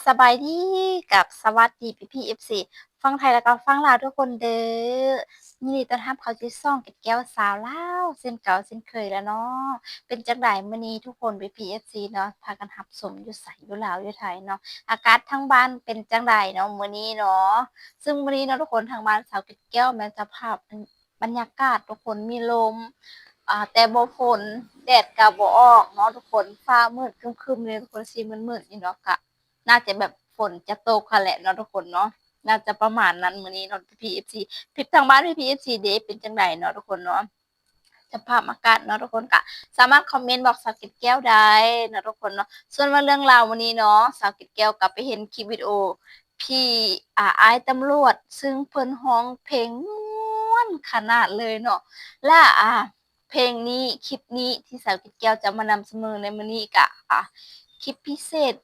ສະບາຍດີກັບສະຫວັດດີພີ່ໆ ເອັຟຊີ ຝັ່ງໄທ ແລະກໍຝັ່ງລາວທຸກຄົນເດີ້. ຍິນດີຕ້ອນຮັບເຂົ້າສູ່ຊ່ອງເກັດແກ້ວຊາວລາວ ເຊັ່ນເກົ່າເຊັ່ນເຄີຍແລ້ວເນາະ. ເປັນຈັ່ງໃດມື້ນີ້ທຸກຄົນ ພີ່ໆ ເອັຟຊີເນາະ ພາກັນຮັບຊົມຢູ່ໃສ ຢູ່ລາວ ຢູ່ໄທເນາະ? ອາກາດທາງບ້ານເປັນຈັ່ງໃດເນາະມື້ນີ້ເນາະ? ຊຶ່ງມື້ນີ້ເນາະທຸກຄົນ ທາງບ້ານສາວເກັດແກ້ວແມ່ນສະພາບ ບັນຍາກາດທຸກຄົນ ມີລົມ ອາ ແຕ່ບໍ່ຝົນ ແດດກະບໍ່ອອກເນາະທຸກຄົນ ຟ້າມືດຄຶ້ມໆ ນີ້ທຸກຄົນ ຊິມືດໆ ຢູ່ເນາະ ກະໜ້າຈະແບບຝົນຈະຕົກຫັ້ນແຫຼະເນາະທຸກຄົນເນາະ ໜ້າຈະປະມານນັ້ນມື້ນີ້ເນາະ ພີ່ໆ ເອັຟຊີ. ທາງບ້ານ ພີ່ໆ ເອັຟຊີ ເດ ເປັນຈັ່ງໃດເນາະທຸກຄົນເນາະ? ສະພາບອາກາດເນາະທຸກຄົນ ກະສາມາດຄອມເມັນບອກສາວເກັດແກ້ວໄດ້ເນາະທຸກຄົນເນາະ. ສ່ວນວ່າເລື່ອງລາວມື້ນີ້ເນາະ ສາວເກັດແກ້ວກະໄປເຫັນຄລິບວິດີໂອ ພີ່ ອາ ອ້າຍຕຳຫຼວດ ຊຶ່ງເພິ່ນຮ້ອງເພງມ່ວນຂະໜາດເລີຍເນາະ ແລະ ອາ ເພງນີ້ ຄລິບນີ້ທີ່ສາວເກັດແກ້ວຈະມານຳສະເໜີໃນມື້ນີ້ກະ ອາ ຄລິບພິເສດ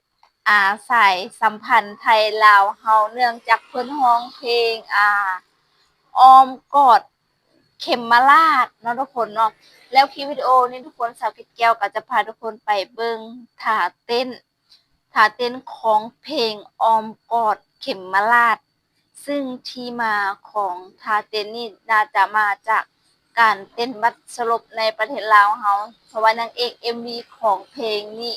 ອາ ສາຍສຳພັນໄທລາວເຮົາ ເນື່ອງຈາກເພິ່ນຮ້ອງເພງ ອາ ອ້ອມກອດເຂັມມະລາດເນາະທຸກຄົນເນາະ. ແລ້ວຄລິບວິດີໂອນີ້ທຸກຄົນ ສາວເກັດແກ້ວກໍຈະພາທຸກຄົນໄປເບິ່ງທ່າເຕັ້ນ ທ່າເຕັ້ນຂອງເພງອ້ອມກອດເຂັມມະລາດ ຊຶ່ງທີ່ມາຂອງທ່າເຕັ້ນນີ້ໜ້າຈະມາຈາກການເຕັ້ນບັດສະຫຼົບໃນປະເທດລາວເຮົາ ເພາະວ່ານາງເອກເອັມວີຂອງເພງນີ້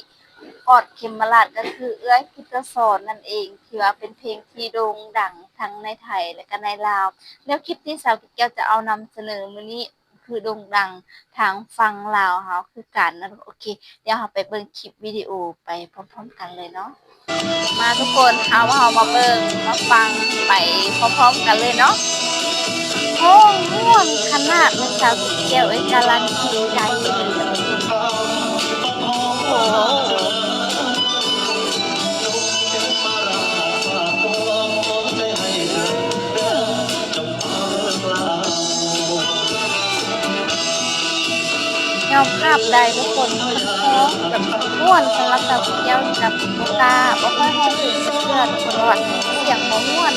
ກອດເຂັມມະລາດ ກໍຄືເອື້ອຍພຸດທະສອນນັ້ນເອງ ທີ່ວ່າເປັນເພງທີ່ໂດ່ງດັງທັງໃນໄທ ແລະ ກໍໃນລາວ. ແລ້ວຄລິບທີ່ສາວເກັດແກ້ວຈະເອົານຳສະເໜີມື້ນີ້ ຄືໂດ່ງດັງທາງຝັ່ງລາວເຮົາຄືກັນເນາະ. ໂອເຄ ດຽວເຮົາໄປເບິ່ງຄລິບວິດີໂອໄປພ້ອມໆກັນເລີຍເນາະ. ມາທຸກຄົນ ເຮົາ ເຮົາມາເບິ່ງມາຟັງໄປພ້ອມໆກັນເລີຍເນາະ. ໂອ້ ມ່ວນຂະໜາດເລີຍ ສາວເກັດແກ້ວເອີຍ ກາລັນຕີໄດ້ເລີຍ. ໂອ້ໂຫ. ຍອມຮັບໄດ້ທຸກຄົນ ມັນຮ້ອງແບບມ່ວນ ສຳລັບສາວເກັດແກ້ວນີ້ ກະບໍ່ກ້າ ບໍ່ຄ່ອຍຮ້ອງເພງຈັກເທື່ອ ທຸກຄົນ ເພາະວ່າສຽງບໍ່ມ່ວນ.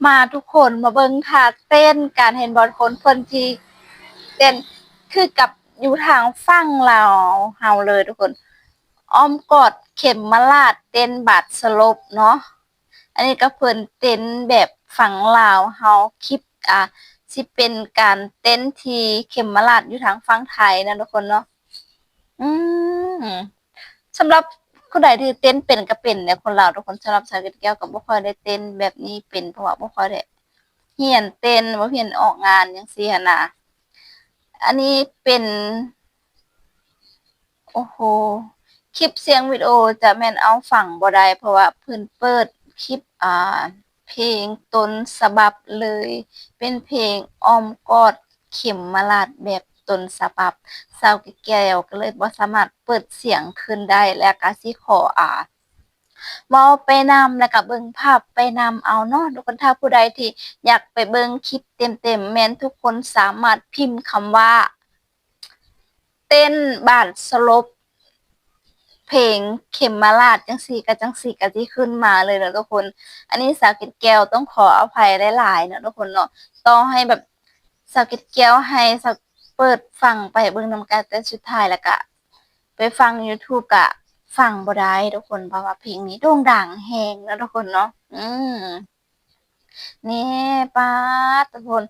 ມາທຸກຄົນມາເບິ່ງທ່າເຕັ້ນກັນ ເຫັນບໍ່ທຸກຄົນ ເພິ່ນຊິເຕັ້ນຄືກັບຢູ່ທາງຝັ່ງລາວເຮົາເລີຍທຸກຄົນ ອ້ອມກອດເຂັມມະລາດ ເຕັ້ນບາດສະຫຼົບເນາະ. ອັນນີ້ກໍເພິ່ນເຕັ້ນແບບຝັ່ງລາວເຮົາ ຄລິບ ອ່າ ຊິເປັນການເຕັ້ນທີ່ເຂັມມະລາດຢູ່ທາງຝັ່ງໄທນະທຸກຄົນເນາະ. ອືມ ສຳລັບຜູ້ໃດທີ່ເຕັ້ນເປັນກໍເປັນແຫຼະຄົນລາວທຸກຄົນ. ສຳລັບສາວເກັດແກ້ວກໍບໍ່ຄ່ອຍໄດ້ເຕັ້ນແບບນີ້ເປັນ ເພາະວ່າບໍ່ຄ່ອຍໄດ້ຮຽນເຕັ້ນ ບໍ່ຮຽນອອກງານຈັ່ງຊີ້ຫັ້ນນະ. ອັນນີ້ເປັນ ໂອ້ໂຫ ຄລິບສຽງວິດີໂອຈະແມ່ນເອົາຝັງບໍ່ໄດ້ ເພາະວ່າເພິ່ນເປີດຄລິບ ອ່າ ເພງຕົ້ນສະບັບເລີຍ ເປັນເພງອ້ອມກອດເຂັມມະລາດແບບຕົ້ນສະບັບ. ສາວແກ້ວກໍເລີຍບໍ່ສາມາດເປີດສຽງຂຶ້ນໄດ້ ແລະກະຊິຂໍ ອ່າ ເວົ້າໄປນຳ ແລະກະເບິ່ງພາບໄປນຳເອົາເນາະທຸກຄົນ. ຖ້າຜູ້ໃດທີ່ຢາກໄປເບິ່ງຄລິບເຕັມໆ ແມ່ນທຸກຄົນສາມາດພິມຄຳວ່າ ເຕັ້ນບາດສະຫຼົບ ເພງເຂັມມະລາດ ຈັ່ງຊີ້ກະຈັ່ງຊີ້ກະຊິຂຶ້ນມາເລີຍເນາະທຸກຄົນ. ອັນນີ້ສາວເກັດແກ້ວຕ້ອງຂໍອະໄພຫຼາຍໆເນາະທຸກຄົນເນາະ. ຕໍ່ໃຫ້ແບບສາວເກັດແກ້ວໃຫ້ສາວເປີດຟັງໄປເບິ່ງນຳກັນ ແຕ່ສຸດທ້າຍແລ້ວກະໄປຟັງ YouTube ກະຟັງບໍ່ໄດ້ທຸກຄົນ ເພາະວ່າເພງນີ້ໂດ່ງດັງແຮງເນາະທຸກຄົນເນາະ. ອືມ ນີ້ ປາດທຸກຄົນ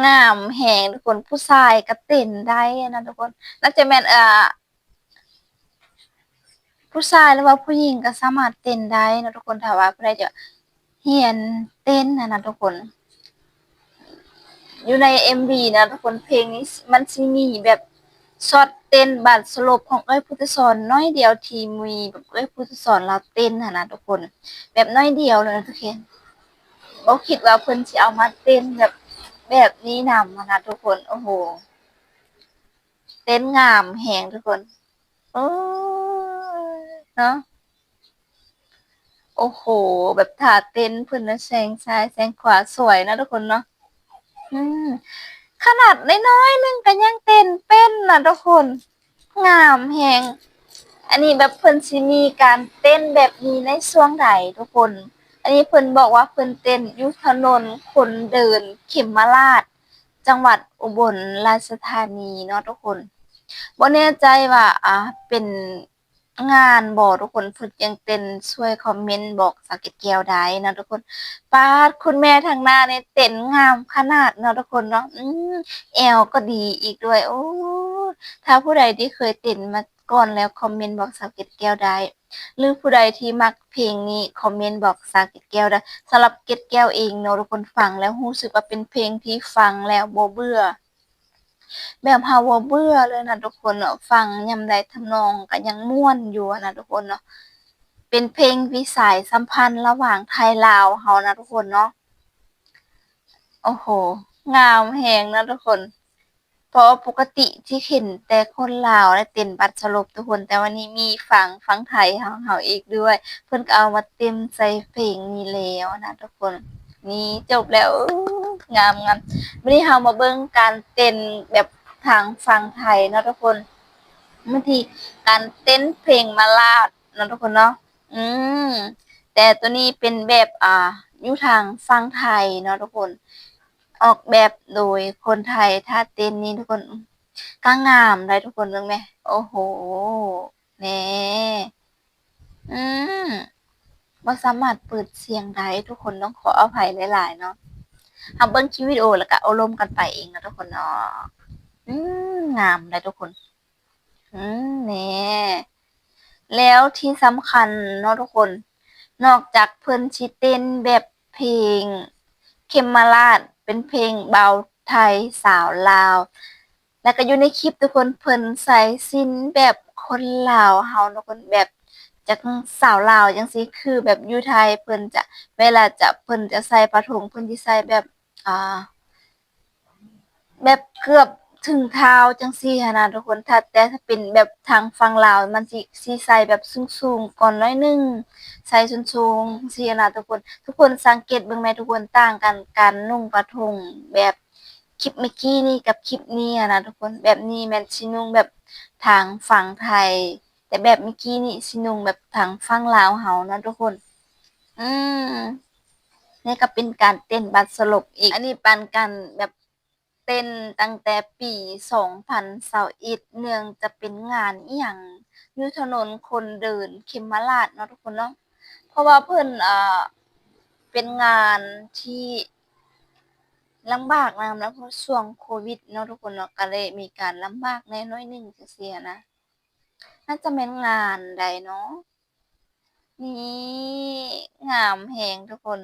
ງາມແຮງທຸກຄົນ. ຜູ້ຊາຍກໍເຕັ້ນໄດ້ນະທຸກຄົນ ໜ້າຈະແມ່ນ ເອີ ຜູ້ຊາຍ ຫຼືວ່າຜູ້ຍິງກໍສາມາດເຕັ້ນໄດ້ເນາະທຸກຄົນ ຖ້າວ່າຜູ້ໃດຈະຮຽນເຕັ້ນຫັ້ນນະທຸກຄົນ. ຢູ່ໃນເອັມວີນະທຸກຄົນ ເພງນີ້ມັນຊິມີແບບ ຊັອດເຕັ້ນບາດສະຫຼົບຂອງເອື້ອຍພຸດທະສອນໜ້ອຍດຽວ ທີ່ມີແບບເອື້ອຍພຸດທະສອນລາວເຕັ້ນຫັ້ນນະທຸກຄົນ ແບບໜ້ອຍດຽວເລີຍນະທຸກຄົນ. ບໍ່ຄິດວ່າເພິ່ນຊິເອົາມາເຕັ້ນແບບ ແບບນີ້ນຳຫັ້ນນະທຸກຄົນ. ໂອ້ໂຫ ເຕັ້ນງາມແຮງທຸກຄົນ ໂອ້ຍ ເນາະ. ໂອ້ໂຫ ແບບທ່າເຕັ້ນເພິ່ນນະ ແຊງຊ້າຍແຊງຂວາສວຍນະທຸກຄົນເນາະ. ອືມ ຂະໜາດນ້ອຍໆໜຶ່ງກໍຍັງເຕັ້ນເປັນນະທຸກຄົນ ງາມແຮງ. ອັນນີ້ແບບເພິ່ນຊິມີການເຕັ້ນແບບນີ້ໃນຊ່ວງໃດທຸກຄົນ? ອັນນີ້ເພິ່ນບອກວ່າເພິ່ນເຕັ້ນຢູ່ຖະໜົນຄົນເດີນເຂັມມະລາດ ຈັງຫວັດອຸບົນລາຊະທານີເນາະທຸກຄົນ. ບໍ່ແນ່ໃຈວ່າ ອ່າ ເປັນ ງານບໍ່ທຸກຄົນ? ເພິ່ນຍັງເຕັ້ນ ຊ່ວຍຄອມເມັນບອກສາວເກັດແກ້ວໄດ້ນະທຸກຄົນ. ປາດ ຄຸນແມ່ທາງໜ້ານີ້ເຕັ້ນງາມຂະໜາດເນາະທຸກຄົນເນາະ. ອືມ ແອວກໍດີອີກດ້ວຍ. ໂອ້ ຖ້າຜູ້ໃດທີ່ເຄີຍເຕັ້ນມາກ່ອນແລ້ວ ຄອມເມັນບອກສາວເກັດແກ້ວໄດ້ ຫຼືຜູ້ໃດທີ່ມັກເພງນີ້ ຄອມເມັນບອກສາວເກັດແກ້ວໄດ້. ສຳລັບເກັດແກ້ວເອງເນາະທຸກຄົນ ຟັງແລ້ວຮູ້ສຶກວ່າເປັນເພງທີ່ຟັງແລ້ວບໍ່ເບື່ອ ແບບເຮົາບໍ່ເບື່ອເລີຍນະທຸກຄົນເນາະ. ຟັງຍາມໃດທຳນອງກໍຍັງມ່ວນຢູ່ນະທຸກຄົນເນາະ. ເປັນເພງວິສາຍສຳພັນລະຫວ່າງໄທລາວເຮົານະທຸກຄົນເນາະ. ໂອ້ໂຫ ງາມແຮງນະທຸກຄົນ ເພາະວ່າປົກກະຕິຊິເຫັນແຕ່ຄົນລາວໄດ້ເຕັ້ນບາດສະຫຼົບທຸກຄົນ ແຕ່ວ່ານີ້ມີຝັ່ງ ຝັ່ງໄທເຮົາ ເຮົາອີກດ້ວຍ ເພິ່ນກໍເອົາມາເຕັມໃສ່ເພງນີ້ແລ້ວນະທຸກຄົນ. ນີ້ຈົບແລ້ວ ງາມໆ. ບາດນີ້ເຮົາມາເບິ່ງການເຕັ້ນແບບທາງຝັ່ງໄທເນາະທຸກຄົນ ບາດນີ້ການເຕັ້ນເພງມາລາດເນາະທຸກຄົນເນາະ. ອືມ ແຕ່ໂຕນີ້ເປັນແບບ ອ່າ ຢູ່ທາງຝັ່ງໄທເນາະທຸກຄົນ ອອກແບບໂດຍຄົນໄທ. ທ່າເຕັ້ນນີ້ທຸກຄົນ ກໍງາມໄດ໋ທຸກຄົນ ເບິ່ງແມ. ໂອ້ໂຫ ແນ່ ອືມ ບໍ່ສາມາດເປີດສຽງໄດ້ທຸກຄົນ ຕ້ອງຂໍອະໄພຫຼາຍໆເນາະ. ເຮົາເບິ່ງຄລິບວິດີໂອ ແລ້ວກໍໂອ້ລົມກັນໄປເອງເນາະທຸກຄົນເນາະ. ອືມ ງາມໄດ໋ທຸກຄົນ. ອືມ ແນ່ ແລ້ວທີ່ສຳຄັນເນາະທຸກຄົນ ນອກຈາກເພິ່ນຊິເຕັ້ນແບບເພງເຂັມມະລາດ ເປັນເພງບ່າວໄທສາວລາວ ແລ້ວກໍຢູ່ໃນຄລິບທຸກຄົນ ເພິ່ນໃສ່ສິ້ນແບບຄົນລາວເຮົາເນາະ ຄົນແບບຈາກສາວລາວຈັ່ງຊີ້ ຄືແບບຢູ່ໄທເພິ່ນຈະ ເວລາຈະ ເພິ່ນຈະໃສ່ຜ້າຖົງ ເພິ່ນຊິໃສ່ແບບ ອ່າ ແບບເກືອບເຖິງເທົ້າຈັ່ງຊີ້ຫັ້ນນະທຸກຄົນ. ຖ້າ ແຕ່ຖ້າເປັນແບບທາງຝັ່ງລາວ ມັນຊິ ຊິໃສ່ແບບສູງໆກ່ອນໜ້ອຍໜຶ່ງ ໃສ່ສົ້ນສູງຈັ່ງຊີ້ຫັ້ນນະທຸກຄົນ. ທຸກຄົນສັງເກດເບິ່ງແມ ທຸກຄົນ ຕ່າງກັນ ການນຸ່ງຜ້າຖົງແບບຄລິບເມື່ອກີ້ນີ້ກັບຄລິບນີ້ຫັ້ນນະທຸກຄົນ. ແບບນີ້ແມ່ນຊິນຸ່ງແບບທາງຝັ່ງໄທ ແຕ່ແບບເມື່ອກີ້ນີ້ຊິນຸ່ງແບບທາງຝັ່ງລາວເຮົາເນາະທຸກຄົນ. ອືມ ນີ້ກໍເປັນການເຕັ້ນບັດສະຫຼົບອີກ. ອັນນີ້ປານການແບບເຕັ້ນຕັ້ງແຕ່ປີສອງພັນຊາວເອັດ ເນື່ອງຈະເປັນງານອີ່ຫຍັງຢູ່ຖະໜົນຄົນເດີນເຂັມມະລາດເນາະທຸກຄົນເນາະ. ເພາະວ່າເພິ່ນ ເອີ ເປັນງານທີ່ລຳບາກນຳ ແລ້ວກໍຊ່ວງໂຄວິດເນາະທຸກຄົນເນາະ ກໍເລີຍມີການລຳບາກແດ່ໜ້ອຍໜຶ່ງຈັ່ງຊີ້ນະ. ໜ້າຈະແມ່ນງານໃດເນາະ? ນີ້ ງາມແຮງທຸກຄົນ.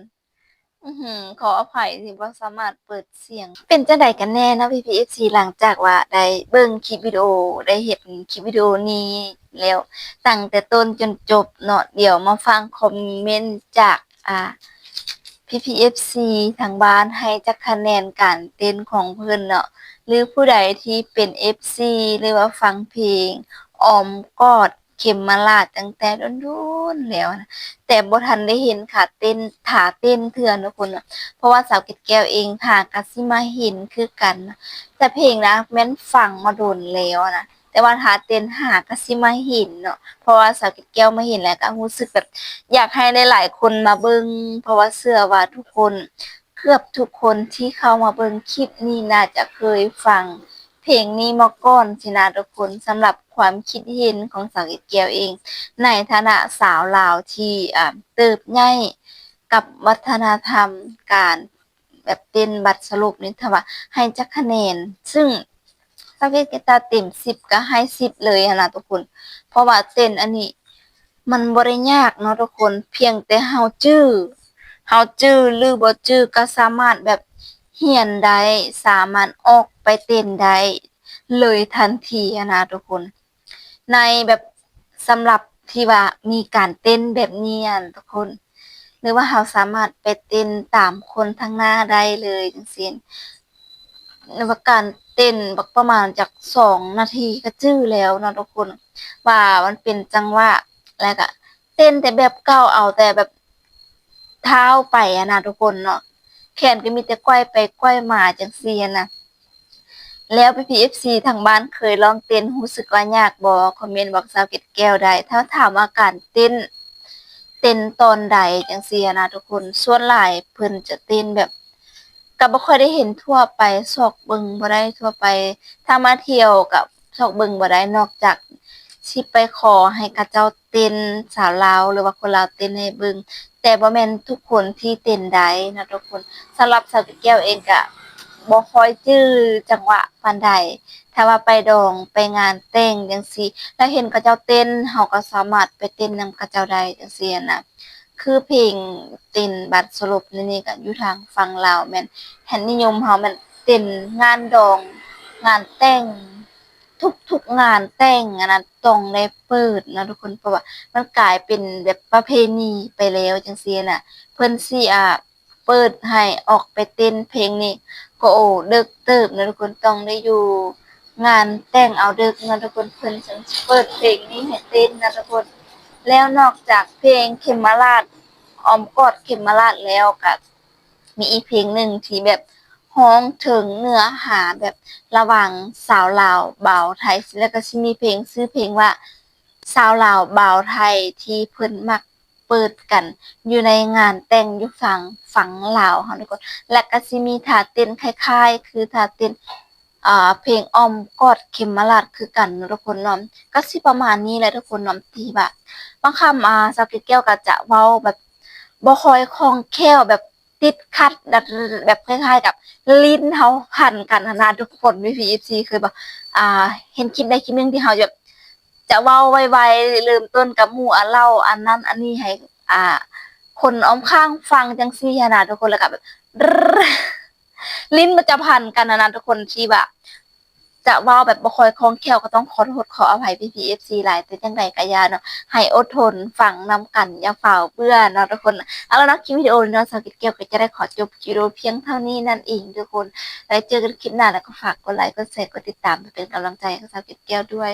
ອືຫື ຂໍອະໄພທີ່ບໍ່ສາມາດເປີດສຽງ. ເປັນຈັ່ງໃດກັນແນ່ເນາະ ພີ່ໆ ເອັຟຊີ ຫຼັງຈາກວ່າໄດ້ເບິ່ງຄລິບວິດີໂອ ໄດ້ເຫັນຄລິບວິດີໂອນີ້ແລ້ວ ຕັ້ງແຕ່ຕົ້ນຈົນຈົບເນາະ. ດຽວມາຟັງຄອມເມັນຈາກ ອ່າ ພີ່ໆ ເອັຟຊີ ທາງບ້ານ ໃຫ້ຈັກຄະແນນການເຕັ້ນຂອງເພິ່ນເນາະ ຫຼືຜູ້ໃດທີ່ເປັນ ເອັຟຊີ ຫຼືວ່າຟັງເພງອ້ອມກອດ ເຂັມມະລາດຕັ້ງແຕ່ດົນໆແລ້ວນະ ແຕ່ບໍ່ທັນໄດ້ເຫັນຂາເຕັ້ນ ທ່າເຕັ້ນເທື່ອເນາະທຸກຄົນເນາະ. ເພາະວ່າສາວເກັດແກ້ວເອງຫາກະຊິມາເຫັນຄືກັນນະ ແຕ່ເພງນະແມ່ນຟັງມາດົນແລ້ວນະ ແຕ່ວ່າທ່າເຕັ້ນຫາກະຊິມາເຫັນເນາະ ເພາະວ່າສາວເກັດແກ້ວມາເຫັນແລ້ວກະຮູ້ສຶກແບບຢາກໃຫ້ຫຼາຍໆຄົນມາເບິ່ງ ເພາະວ່າເຊື່ອວ່າທຸກຄົນ ເກືອບທຸກຄົນທີ່ເຂົ້າມາເບິ່ງຄລິບນີ້ໜ້າຈະເຄີຍຟັງເພງນີ້ມາກ່ອນຊີ້ນະທຸກຄົນ. ສຳລັບຄວາມຄິດເຫັນຂອງສາວເກັດແກ້ວເອງ ໃນຖານະສາວລາວທີ່ ອ່າ ເຕີບໃຫຍ່ກັບວັດທະນະທຳການແບບເຕັ້ນບັດສະຫຼົບນີ້ ຖ້າວ່າໃຫ້ຈັກຄະແນນ ຊຶ່ງ ສາວເກັດແກ້ວເຕັມສິບກໍໃຫ້ສິບເລີຍຫັ້ນນະທຸກຄົນ ເພາະວ່າເຕັ້ນອັນນີ້ມັນບໍ່ໄດ້ຍາກເນາະທຸກຄົນ ພຽງແຕ່ເຮົາຈື່ ເຮົາຈື່ຫຼືບໍ່ຈື່ກໍສາມາດແບບຮຽນໄດ້ ສາມາດອອກໄປເຕັ້ນໄດ້ເລີຍທັນທີຫັ້ນນະທຸກຄົນ. ໃນແບບ ສຳລັບທີ່ວ່າມີການເຕັ້ນແບບນີ້ຫັ້ນທຸກຄົນ ຫຼືວ່າເຮົາສາມາດໄປເຕັ້ນຕາມຄົນທາງໜ້າໄດ້ເລີຍຈັ່ງຊີ້ ຫຼືວ່າການເຕັ້ນບັກປະມານຈັກສອງນາທີກໍຈື່ແລ້ວເນາະທຸກຄົນ ວ່າມັນເປັນຈັງຫວະ ແລ້ວກະເຕັ້ນແຕ່ແບບເກົ່າ ເອົາແຕ່ແບບເທົ້າໄປຫັ້ນນະທຸກຄົນເນາະ ແຂນກໍມີແຕ່ໄກວໄປໄກວມາຈັ່ງຊີ້ຫັ້ນນະ. ແລ້ວພີ່ໆ ເອັຟຊີ ທາງບ້ານເຄີຍລອງເຕັ້ນ ຮູ້ສຶກວ່າຍາກບໍ່? ຄອມເມັນບອກສາວເກັດແກ້ວໄດ້. ຖ້າຖາມວ່າການເຕັ້ນ ເຕັ້ນຕອນໃດຈັ່ງຊີ້ຫັ້ນນະທຸກຄົນ ສ່ວນຫຼາຍເພິ່ນຈະເຕັ້ນແບບ ກໍບໍ່ຄ່ອຍໄດ້ເຫັນທົ່ວໄປ ຊອກເບິ່ງບໍ່ໄດ້ທົ່ວໄປ ຖ້າມາທ່ຽວກໍຊອກເບິ່ງບໍ່ໄດ້ ນອກຈາກຊິໄປຂໍໃຫ້ເຂົາເຈົ້າເຕັ້ນ ສາວລາວ ຫຼືວ່າຄົນລາວເຕັ້ນໃຫ້ເບິ່ງ ແຕ່ບໍ່ແມ່ນທຸກຄົນທີ່ເຕັ້ນໄດ້ເນາະທຸກຄົນ. ສຳລັບສາວເກັດແກ້ວເອງກະບໍ່ຄ່ອຍຈື່ຈັງຫວະປານໃດ ຖ້າວ່າໄປດອງໄປງານແຕ່ງຈັ່ງຊີ້ ແລ້ວເຫັນເຂົາເຈົ້າເຕັ້ນ ເຮົາກໍສາມາດໄປເຕັ້ນນຳເຂົາເຈົ້າໄດ້ຈັ່ງຊີ້ຫັ້ນນະ. ຄືເພງເຕັ້ນບັດສະຫຼົບນີ້ ນີ້ກໍຢູ່ທາງຝັ່ງລາວແມ່ນແຮ່ນນິຍົມເຮົາ ແມ່ນເຕັ້ນງານດອງ ງານແຕ່ງ ທຸກໆງານແຕ່ງອັນນັ້ນຕ້ອງໄດ້ເປີດເນາະທຸກຄົນ ເພາະວ່າມັນກາຍເປັນແບບປະເພນີໄປແລ້ວຈັ່ງຊີ້ນະ ເພິ່ນຊິ ອ່າ ເປີດໃຫ້ອອກໄປເຕັ້ນເພງນີ້ກໍ ໂອ້ ເດິກເຕີບເນາະທຸກຄົນ ຕ້ອງໄດ້ຢູ່ງານແຕ່ງເອົາເດິກເນາະທຸກຄົນ ເພິ່ນຈຶ່ງຊິເປີດເພງນີ້ໃຫ້ເຕັ້ນເນາະທຸກຄົນ. ແລ້ວນອກຈາກເພງເຂັມມະລາດ ອ້ອມກອດເຂັມມະລາດແລ້ວ ກະ ມີອີກເພງໜຶ່ງທີ່ແບບຮ້ອງເຖິງເນື້ອຫາແບບລະຫວ່າງສາວລາວບ່າວໄທ ແລ້ວກໍຊິມີເພງ ຊື່ເພງວ່າ ສາວລາວບ່າວໄທ ທີ່ເພິ່ນມັກເປີດກັນຢູ່ໃນງານແຕ່ງຢູ່ຝັ່ງ ຝັ່ງລາວເຮົານີ້ກ່ອນ ແລ້ວກໍຊິມີທ່າເຕັ້ນຄ້າຍໆຄືທ່າເຕັ້ນ ອ່າ ເພງອ້ອມກອດເຂັມມະລາດຄືກັນເນາະທຸກຄົນເນາະ. ກໍຊິປະມານນີ້ແຫຼະທຸກຄົນເນາະ ທີ່ວ່າບາງຄຳ ອ່າ ສາວເກັດແກ້ວກໍຈະເວົ້າແບບບໍ່ຄ່ອຍຄ່ອງແຄ້ວ ແບບ ຕິດຂັດ ແບບ ແບບຄ້າຍໆກັບ ຫຼິ້ນເຮົາພັນກັນຫັ້ນນະທຸກຄົນ ພີ່ໆ ເອັຟຊີ ເຄີຍບໍ່ ອ່າ ເຫັນຄລິບໃດຄລິບໜຶ່ງທີ່ເຮົາຈະ ຈະເວົ້າໄວໆ ເລີ່ມຕົ້ນກັບໝູ່ ອ່າ ເລົ່າອັນນັ້ນອັນນີ້ໃຫ້ ອ່າ ຄົນອ້ອມຂ້າງຟັງຈັ່ງຊີ້ຫັ້ນນະທຸກຄົນ ແລ້ວກໍແບບ ຫຼິ້ນມັນຈະພັນກັນຫັ້ນນະທຸກຄົນ ທີ່ວ່າ ຈະເວົ້າແບບບໍ່ຄ່ອຍຄ່ອງແຄ້ວ ກໍຕ້ອງຂໍໂທດຂໍອະໄພພີ່ໆ ເອັຟຊີ ຫຼາຍ ແຕ່ຈັ່ງໃດກໍຢ່າເນາະ ໃຫ້ອົດທົນຟັງນຳກັນ ຢ່າຟ້າວເບື່ອເນາະທຸກຄົນ. ເອົາລະເນາະ ຄລິບວິດີໂອນີ້ເນາະ ສາວເກັດແກ້ວກໍຈະໄດ້ຂໍຈົບຄລິບວິດີໂອພຽງເທົ່ານີ້ນັ້ນເອງທຸກຄົນ. ແລ້ວເຈີກັນຄລິບໜ້າ ແລ້ວກໍຝາກກົດໄລ ກົດແຊ ກົດຕິດຕາມ ເພື່ອເປັນກຳລັງໃຈໃຫ້ກັບສາວເກັດແກ້ວດ້ວຍ.